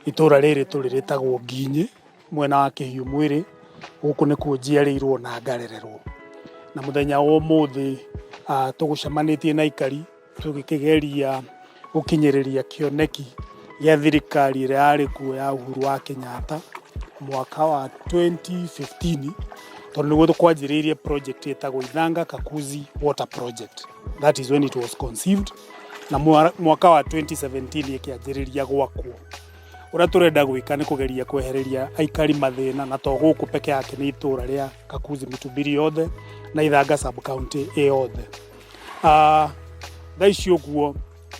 Itũra rĩrĩ tũrĩ rĩtagwo Nginyĩ, mwena wa Kĩhiũ Mwĩrĩ, gũkũ nĩkuo njiarĩirwo na ngarererwo. Na mũthenya wa ũmũthĩ tũgũcemanĩtie na aikari tũgĩkĩgeria gũkinyĩrĩria kĩoneki gĩa thirikari ĩrĩa yarĩ kuo ya Uhuru wa Kenyatta mwaka wa 2015, tondũ nĩguo twanjĩrĩirie project ĩtagwo Ithanga Kakuzi Water Project. That is when it was conceived, na mwaka wa 2017 ĩkĩanjĩrĩria gwakwo. Ũrĩa tũrenda gwĩka nĩ kũgeria kwehereria aikari mathĩna, na to gũkũ peke yake, nĩ itũra rĩa Kakuzi Mitumbiri yothe na Ithanga sub county ĩyothe. Thaa ici ũguo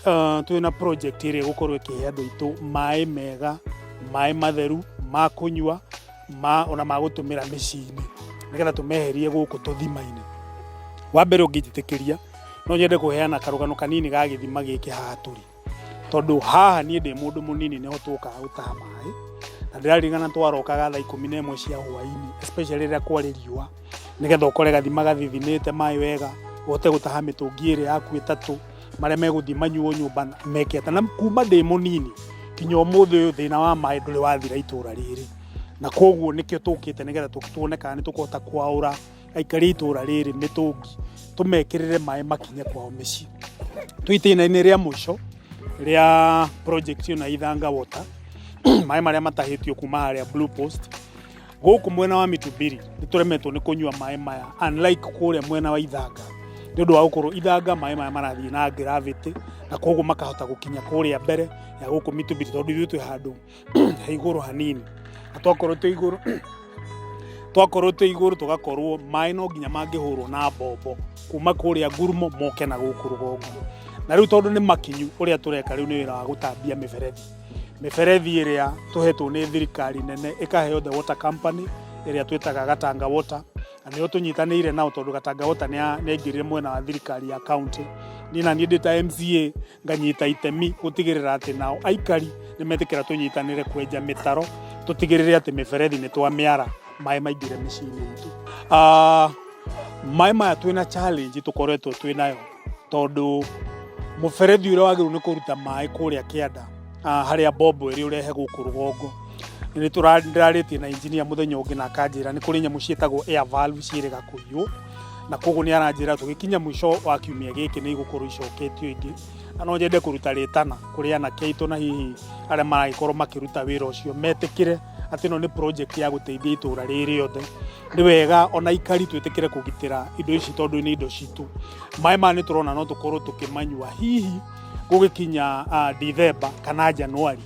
twĩna project ĩrĩa ĩgũkorwo ĩkĩhe andũ aitũ maĩ mega, maĩ matheru ma kũnyua, ma ona ma gũtũmĩra mĩciĩ-inĩ, nĩgetha tũmeherie gũkũ tũthima-inĩ. Wa mbere, ũngĩnjĩtĩkĩria, no nyende kũheana karũgano kanini ga gĩthima gĩkĩ haha tũrĩ, tondũ haha niĩ ndĩ mũndũ mũnini nĩho tũkaga gũtaha maĩ, na ndĩraririkana twarokaga thaa 11 cia hwaĩ-inĩ, especially rĩrĩa kwarĩ riũa, nĩgetha ũkore gathima gathithinĩte maĩ wega, ũhote gũtaha mĩtũngi ĩrĩ yaku ĩtatũ, marĩa megũthiĩ manyuo nyũmba meke atĩa. Na kuma ndĩ mũnini kinya ũmũthĩ ũyũ, thĩna wa maĩ ndũrĩ wathira itũra rĩrĩ, na koguo nĩkĩo tũkĩte, nĩgetha tuone kana nĩ tũkũhota kwaũra aikari a itũra rĩrĩ mĩtũngi, tũmekĩrĩre maĩ makinye kwao mĩciĩ. Twĩ itĩna-inĩ rĩa mũico rĩa project ĩno ya Ithanga Water, maĩ marĩa matahĩtio kuma harĩa Blue Post gũkũ mwena wa Mitumbiri. Nĩ tũremetwo nĩ kũnyua maĩ maya, unlike kũrĩa mwena wa Ithanga, nĩ ũndũ wa gũkorwo Ithanga maĩ maya marathiĩ na gravity, na koguo makahota gũkinya kũrĩa mbere ya gũkũ Mitumbiri, tondũ ithuĩ twĩ handũ he igũrũ hanini, na twakorwo twĩ igũrũ tũgakorwo maĩ no nginya mangĩhũrwo na mbombo kuma kũrĩa ngurumo moke na gũkũ rũgongo. Na rĩu tondũ nĩ makinyu, ũrĩa tũreka rĩu nĩ wĩra wa gũtambia mĩberethi, mĩberethi ĩrĩa tũhetwo nĩ thirikari nene, ĩkaheo The Water Company ĩrĩa twĩtaga Gatanga Water, na nĩo tũnyitanĩire nao, tondũ Gatanga Water nĩ aingĩrire mwena wa thirikari ya county. Niĩ na niĩ ndĩ ta MCA nganyita itemi gũtigĩrĩra atĩ nao aikari nĩ metĩkĩra tũnyitanĩre kwenja mĩtaro, tũtigĩrĩre atĩ mĩberethi nĩ twamĩara, maĩ maingĩre mĩciĩ-inĩ itũ. Maĩ maya twĩna challenge tũkoretwo twĩ nayo, tondũ mũberethi ũrĩa wagĩrĩirwo nĩ kũruta maĩ kũrĩa kĩanda, harĩa mbombo ĩrĩ, ũrehe gũkũ rũgongo, nĩ ndĩrarĩtie na engineer mũthenya ũngĩ na akanjĩra nĩ kũrĩ nyamũ ciĩtagwo air valve ciĩrĩga kũiywo, na koguo nĩ aranjĩra tũgĩkinya mũico wa kiumia gĩkĩ nĩ igũkorwo icoketio ingĩ. Na no nyende kũruta rĩtana kũrĩ anake aitũ na hihi arĩa maragĩkorwo makĩruta wĩra ũcio, metĩkĩre atĩ ĩno nĩ project ya gũteithia itũra rĩrĩ rĩothe. Nĩ wega ona aikari twĩtĩkĩre kũgitĩra indo ici, tondũ nĩ indo citũ. Maĩ maya nĩ tũrona no tũkorwo tũkĩmanyua hihi gũgĩkinya Dithemba kana Januari,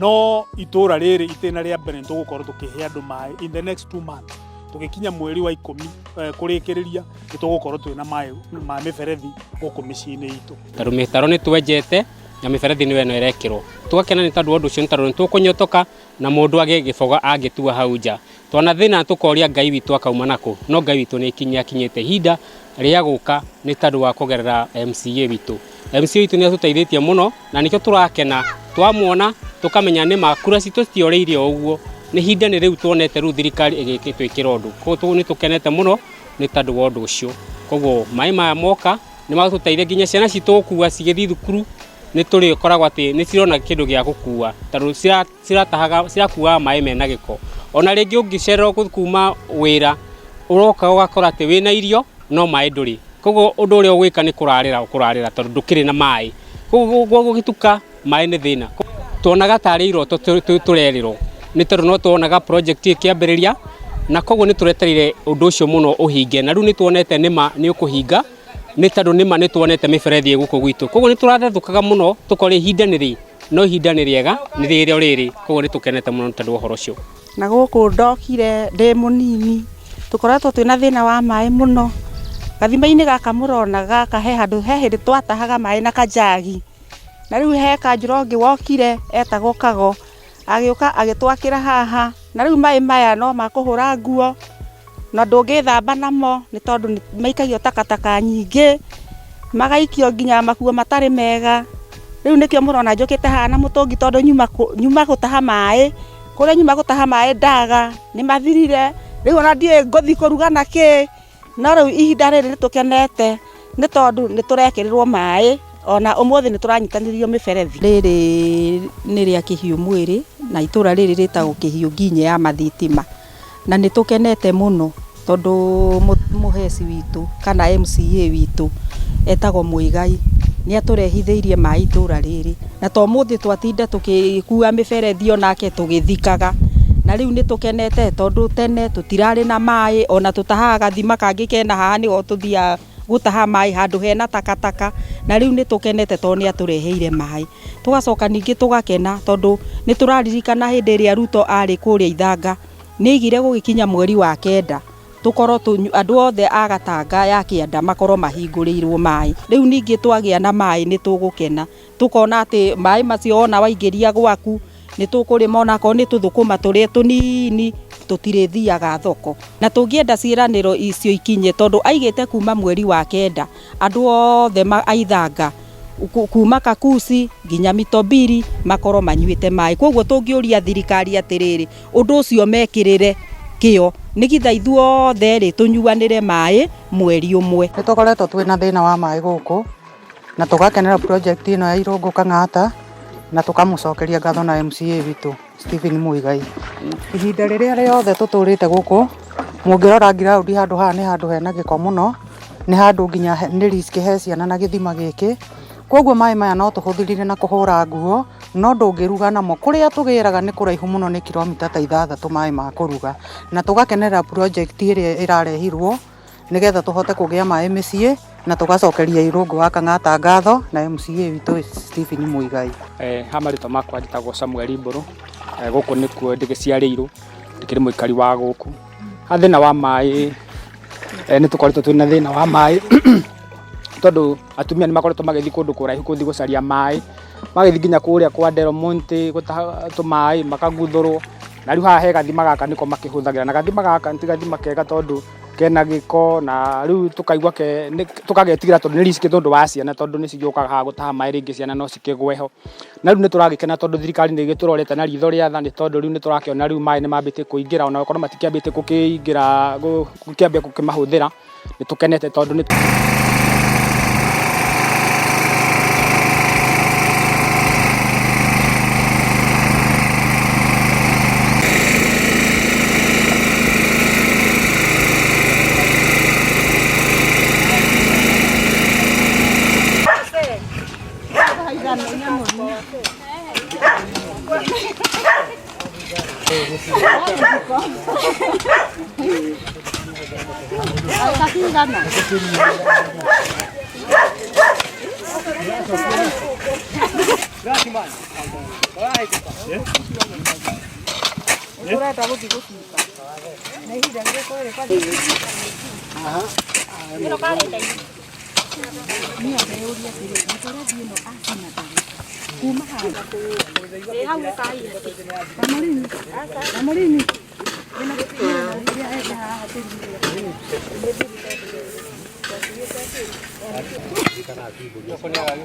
no itũra rĩrĩ itĩna rĩa mbere nĩ tũgũkorwo tũkĩhe andũ maĩ in the next 2 months. Tũgĩkinya mweri wa 10 kũrĩkĩrĩria, nĩ tũgũkorwo twĩna maĩ ma mĩberethi gũkũ mĩciĩ-inĩ itũ. Tondũ mĩtaro nĩ twenjete na mĩberethi nĩyo ĩno ĩrekĩrwo, tũgakena nĩ tondũ wa ũndũ ũcio, nĩ tondũ nĩ tũkũnyotoka na mũndũ agĩe gĩboga angĩtua hau nja. Twana thĩna tũkoria Ngai witũ akauma nakũ, no Ngai witũ nĩ akinyĩte ihinda rĩa gũka nĩ tondũ wa kũgerera MCA witũ. MCA witũ nĩ atũteithĩtie mũno, na nĩkĩo tũrakena twamuona, tũkamenya nĩ ma kura citũ citiorĩire o ũguo, nĩ ihinda nĩ rĩu tuonete rĩu thirikari ĩgĩtwĩkĩra ũndũ. Koguo nĩ tũkenete mũno nĩ tondũ wa ũndũ ũcio. Koguo maĩ maya moka nĩ magũtũteithia nginya ciana citũ gũkua cigĩthiĩ thukuru, nĩ tũrĩkoragwo atĩ nĩ cirona kĩndũ gĩa gũkua, tondũ ciratahaga, cirakuaga maĩ mena gĩko. Ona rĩngĩ ũngĩcererwo kuma wĩra, ũroka ũgakora atĩ wĩna irio no maĩ ndũrĩ. Koguo ũndũ ũrĩa ũgwĩka nĩ kũrarĩra ũkũrarĩra, tondũ ndũkĩrĩ na maĩ. Koguo gũgĩtuka, maĩ nĩ thĩna. Tuonaga tarĩ iroto tũrerĩrwo, nĩ tondũ no tuonaga project ĩkĩambĩrĩria, na koguo nĩ tũretereire ũndũ ũcio mũno ũhinge, na rĩu nĩ tuonete nĩma nĩ ũkũhinga, nĩ tondũ nĩma nĩ tuonete mĩberethi ĩ gũkũ gwitũ. Koguo nĩ tũrathethũkaga mũno tũkoria ihinda nĩ rĩ, no ihinda nĩ rĩega, nĩ rĩrĩa rĩrĩ. Koguo nĩ tũkenete mũno nĩ tondũ wa ũhoro ũcio. Na gũkũ ndokire ndĩ mũnini, tũkoretwo twĩna thĩna wa maĩ mũno. Gathima-inĩ gaka mũrona gaka, he handũ he hĩndĩ twatahaga maĩ na kanjagi, na rĩu he kanjũra ũngĩ wokire etagwo Kago, agĩũka agĩtwakĩra haha, na rĩu maĩ maya no ma kũhũra nguo, na ndũngĩthamba namo nĩ tondũ maikagio takataka nyingĩ, magaikio nginya makuo matarĩ mega. Rĩu nĩkĩo mũrona njũkĩte haha na mũtũngi, tondũ nyuma gũtaha maĩ, kũrĩa nyuma gũtaha maĩ ndaga, nĩ mathirire, rĩu ona ndiũĩ ngũthiĩ kũruga na kĩ. No rĩu ihinda rĩrĩ nĩ tũkenete, nĩ tondũ nĩ tũrekĩrĩrwo maĩ, ona ũmũthĩ nĩ tũranyitanĩrio mĩberethi. Rĩrĩ nĩ rĩa Kĩhiũ Mwĩrĩ. Na itũra rĩrĩ rĩtagwo Kĩhiũ Nginye ya Mathitima, na nĩ tũkenete mũno tondũ mũheci witũ kana MCA witũ etagwo Muigai nĩ atũrehithĩirie maĩ itũra rĩrĩ, na to mũthĩ twatinda tũgĩkua mĩberethi onake tũgĩthikaga, na rĩu nĩ tũkenete tondũ tene tũtirarĩ na maĩ, ona tũtahaga gathima kangĩ kena haha nĩho tũthiaga gũtaha maĩ handũ hena takataka, na rĩu nĩ tũkenete tondũ nĩ atũreheire maĩ. Tũgacoka ningĩ tũgakena tondũ nĩ tũraririkana hĩndĩ ĩrĩa Ruto arĩ kũrĩa Ithanga nĩ aigire gũgĩkinya mweri wa kenda tũkorwo andũ othe a Gatanga ya kĩanda makorwo mahingũrĩirwo maĩ. Rĩu ningĩ twagĩa na maĩ nĩ tũgũkena, tũkona atĩ maĩ macio ona waingĩria gwaku nĩ tũkũrĩma, onakorwo nĩ tũthũkũma tũrĩa tũnini tũtirĩthiaga thoko. Na tũngĩenda ciĩranĩro icio ikinye tondũ aigĩte kuma mweri wa kenda andũ othe a Ithanga kuma Kakuci nginya Mitobiri makorwo manyuĩte maĩ. Koguo tũngĩũria thirikari atĩrĩrĩ, ũndũ ũcio mekĩrĩre kĩo nĩgetha ithuothe rĩ tũnyuanĩre maĩ mweri ũmwe. Nĩ tũkoretwo twĩna thĩna wa maĩ gũkũ na tũgakenera project ĩno ya Irũngũ Kang'ata na tũkamũcokeria ngatho na MCA witũ Stephen Muigai. Ihinda rĩrĩa rĩothe tũtũrĩte gũkũ mũngĩrora ground handũ haha nĩ handũ hena gĩko mũno, nĩ handũ nginya nĩ risk he ciana na gĩthima gĩkĩ. Koguo maĩ maya no tũhũthĩrire na kũhũra nguo no ndũngĩruga namo. Kũrĩa tũgĩraga nĩ kũraihu mũno, nĩ kilomita ta 6 maĩ ma kũruga, na tũgakenerera project ĩrĩa ĩrarehirwo nĩgetha tũhote kũgĩa maĩ mĩciĩ, na tũgacokeria Irũngũ wa Kang'ata ngatho na MCA witũ Stephen Muigai. Ha marĩtwa makwa njĩtagwo Samuel Mbũrũ, gũkũ nĩkuo ndĩgĩciarĩirwo, ndĩkĩrĩ mũikari wa gũkũ. Ha thĩna wa maĩ, nĩ tũkoretwo twĩna thĩna wa maĩ tondũ atumia nĩ makoretwo magĩthiĩ kũndũ kũraihu gũthiĩ gũcaria maĩ, magĩthiĩ nginya kũrĩa kwa Del Monte gũtaha tũmaĩ makaguthũrwo, na rĩu haha he gathima gaka nĩko makĩhũthagĩra, na gathima gaka ti gathima kega tondũ kena gĩko, na rĩu tũkaigua tũkagetigĩra tondũ nĩ risk tondũ wa ciana, tondũ nĩ cigĩũkaga haha gũtaha maĩ, rĩngĩ ciana no cikĩgwe ho. Na rĩu nĩ tũragĩkena tondũ thirikari nĩ ĩgĩtũrorete na ritho rĩa tha, nĩ tondũ rĩu nĩ tũrakĩona rĩu maĩ nĩ mambĩtie kũingĩra, ona okorwo matikĩambĩtie gũkĩingĩra, gũkĩambia gũkĩmahũthĩra, nĩ tũkenete tondũ nĩ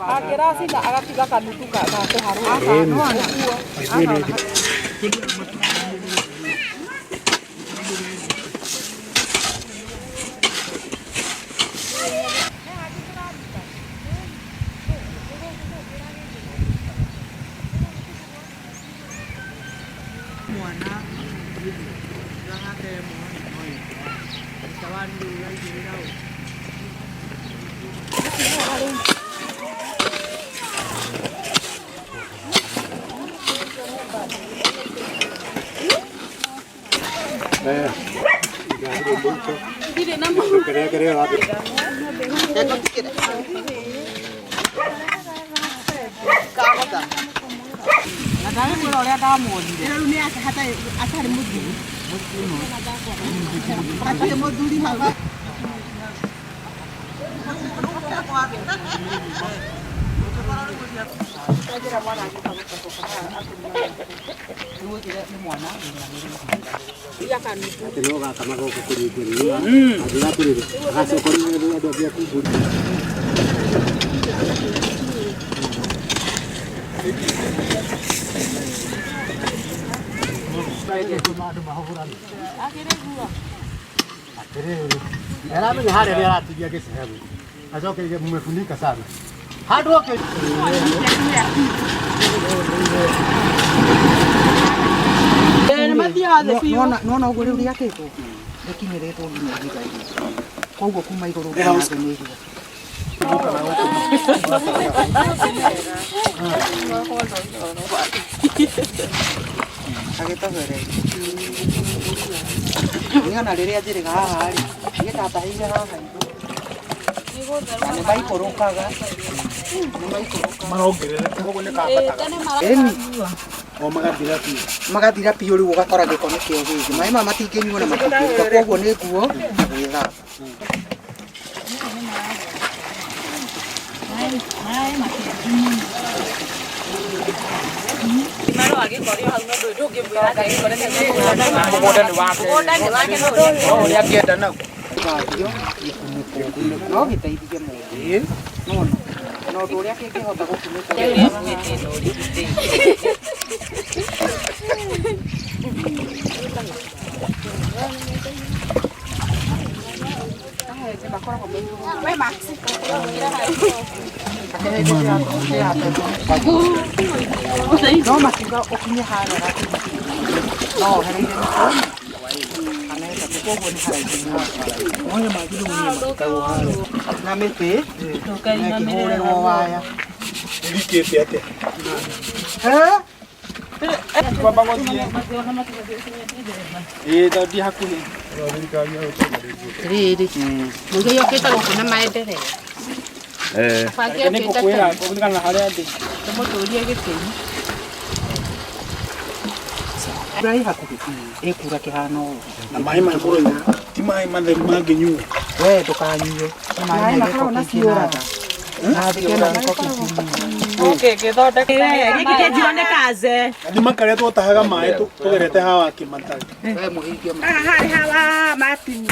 Angĩracina agatiga kanuthu ga kũharwo. Aramenya harĩa nĩ aratigia gĩcehemu acoke mmefunika sana handũ oke. Rĩothe biũ. Nona ũguo rĩu rĩakĩtwo rĩkinyĩrĩtwo nginya ihiga-inĩ koguo kuma igũrũ nginya thĩ nĩ ihiga. Agĩtobereri niĩ ona rĩrĩa njĩrĩga haha rĩ niĩ ndatahĩire haha igũrũ na nĩ maikũrũkaga Marongerereka. Koguo nĩ kambataga. Ĩni O magathira biũ. Magathira biũ rĩu ũgakora gĩko nĩkĩo gĩkĩ maĩ maya matingĩnyuo na matingĩruga koguo nĩ nguo na gwĩthamba. Mũgũnda nĩ wake. No ũrĩa angĩenda naguo. Gĩthambio gĩkunĩkwo no gĩteithie mũndũ nona na ũndũ ũrĩa kĩngĩhota gũkunĩkwo. No makiuga ũkinye harĩa gakinya no ohereire mĩkono kana ĩtatũ koguo nĩ haraihu mũno na mĩtĩ na ĩkĩhũrĩrwo waya. Ĩrikĩte atĩa? Eh? Kwamba gũthiĩ. Ĩĩ tondũ ndi hakuhĩ. Rĩrĩ Muigai okĩte gũkũ na maendeleo. Abange Reke nĩ okĩte ngũkwĩra tene. kũringana na harĩa ndĩ. Tũmũtũrie gĩtĩ-inĩ. Mbura ĩ hakuhĩ ĩkura kĩhana ũũ. Na maĩ maya mũroiga ti maĩ matheru mangĩnyuo. We ndũkanyue nĩ maĩ Maĩ me gĩko makoragwo na kĩingĩ na ciũra. nda na thĩ kena gĩko kĩingĩ mũno. Gĩkĩ kĩenjirwo nĩ kaze. Gathima karĩa twatahaga maĩ tũgerete hawa Kĩmatarĩ. We mũhingie maĩ. Haha harĩ hawa Martin.